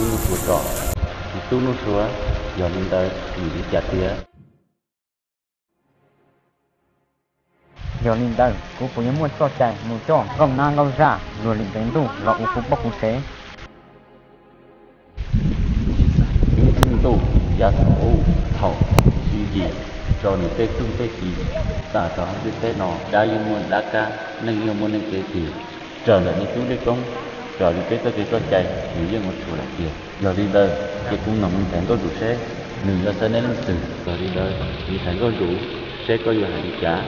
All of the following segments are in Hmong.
Hnub Nuj Sua tso, tus tub Nuj Sua, yog li ntawd vim li cas tiag? Yog li ntawd kuv puas yuav muaj txoj cai mus coj nkauj nab nkauj zaj luag lwm ntev ntuj los ua kuv poj kuv sev? Ib txwm ntuj yav thaum ub, thaum tsis yim rau nws tej txuj tej ci, tam rau hauv ntiaj teb no dab yeej muaj dab kab, neeg yeej muaj neeg kev tig, raws ntawm nej tub Lij Koob, raws li peb txoj kev txoj cai nws yeej ua tshua lawm tiag. Yog li ntawd ces kuv noog Ntxhais Nkauj Ntsum seb nws yog xeeb leej twg. Yog li ntawd, Ntxhais Nkauj Ntsum, seb koj yuav hais li cas?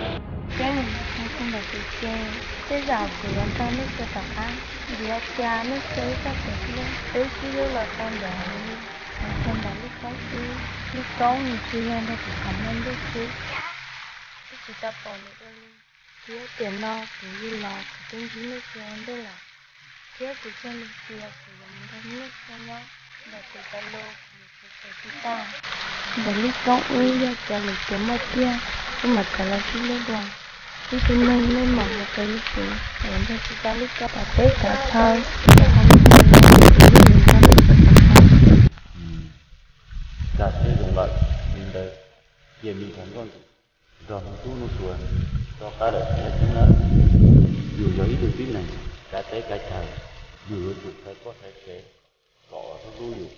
Ces, tej zaum kuv yuav nrog Nuj Sua rov qab, vim hais tias Nuj Sua ib txoj kev hlub peb sib hlub los tau ntev heev li. Hais txog ntawm Lij Koob xwb, Lij Koob nws tsis yog nrog kuv tham luag ntuj xwb, twb tsis tau pom nws ua li. Thiab tiam no kuv yug los kuv twb ntsib Nuj Sua ua ntej lawm, thiab kuv txoj lus tias kuv yuav mus nrog Nuj Sua nyob ntawm tus cov lus kuv yuav tsis tau. Ntawm Lij Koob wb yog cov lus tias muaj tiag, wb mam rov los sib hlub dua. Wb tib neeg nej mam mus qee lub xwv, es nrog tsis tau Lij Koob, kom peb kav chaw, kom ho mus qee lub xwv, wb yuav nrog Nuj Sua rov qab. Kav tsij zoo lawm, li ntawd cia me ntxhais Nkauj Ntsum nrog me tub Nuj Sua rov qab lawm thiab nawb. Yus yog ib tug tib neeg kav teb kav chaw, yus yuav tsum thaiv poj thaiv sev kom hlub hlub yus,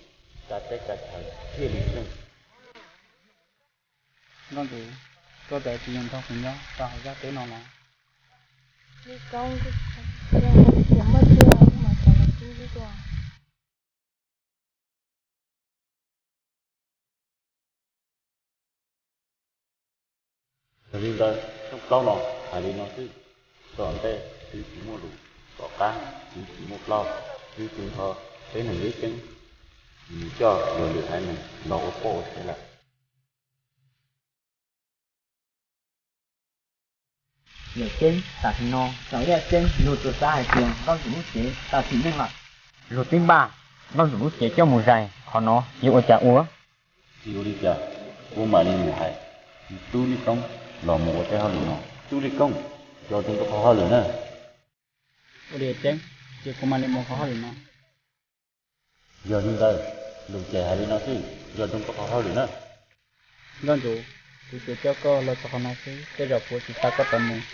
kav teb kav chaw thiaj li xyeej. Nkauj Ntsum, koj txawm tsis nrog kuv nyob rau hauv zaj teb no los? Lij Koob, kuv tias muaj tiag, mas cov lus twb ib tuaj. Yog li ntawd, thoob plaub no hais li no xwb, tom ntej twb tsis muaj lus, tom qab twb tsis muaj plaub, twb tsis nrho peb neeg deb ceeb, nws coj luag lwm haiv neeg los ua poj ua sev lawm. Yawm Ceeb, tam sim no txawm yaj ceeb, luag tsuas xav hais tias Nkauj Ntsum lub cev tag sim neej lawm. Luag twb npaj Nkauj Ntsum lub cev coj mus zais, qhov no yuav ua cas ua? Tsis ua li cas, kuv mam li mus hais tub Lij Koob los mus ua tej hauj lwm no. Tub Lij Koob, nco ntsoov koj qhov hauj lwm na. Ua li Ceeb, ces kuv mam li mus qhov hauj lwm no. Yog li ntawd, lus ces hais li no xwb, nco ntsoov koj qhov hauj lwm na. Nkauj Ntsum, kuv tsuas coj koj los txog qhov no xwb, tej zaum kuv tsis xa koj rov mus.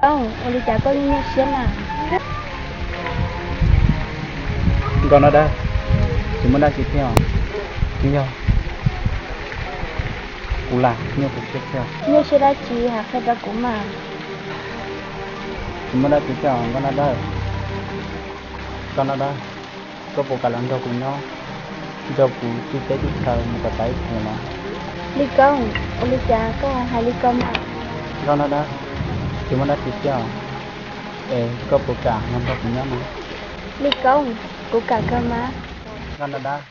Ua li cas koj yeej nyuaj siab na? Nkauj Nab Dawb, tsis muaj dab tsi thiab os. Twb yog kuv lam nyuaj kuv siab thiab. Nyuaj siab dab tsi hais qhia rau kuv mas. Tsis muaj dab tsi thiab os Nkauj Nab Dawb. Nkauj Nab Dawb, koj puas kam los nrog kuv nyob, nrog kuv txij teb txij chaw mus kom tas ib txhis no? Lij Koob, ua li cas koj hais li ko mas? Nkauj Nab Dawb, tsis muaj dab tsi thiab os. Es koj puas kam los nrog kuv nyob no? Li Koob, kuv kam kawg mas. Nqa no dab,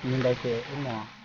yog li ntawd ces wb mus.